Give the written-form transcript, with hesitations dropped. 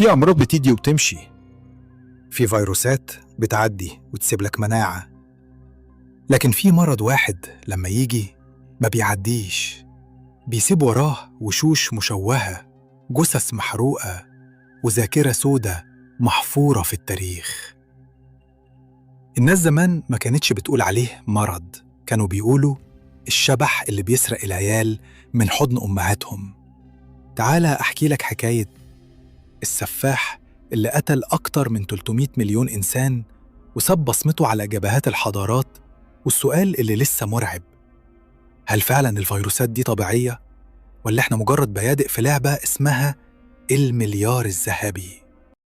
في أمراض بتيجي وبتمشي، في فيروسات بتعدي وتسيب لك مناعة، لكن في مرض واحد لما يجي ما بيعديش، بيسيب وراه وشوش مشوهة، جثث محروقة، وذاكرة سودة محفورة في التاريخ. الناس زمان ما كانتش بتقول عليه مرض، كانوا بيقولوا الشبح اللي بيسرق العيال من حضن أمهاتهم. تعالى أحكي لك حكاية السفاح اللي قتل أكتر من 300 مليون إنسان وساب بصمته على جبهات الحضارات. والسؤال اللي لسه مرعب: هل فعلا الفيروسات دي طبيعية؟ ولا احنا مجرد بيادق في لعبة اسمها المليار الذهبي؟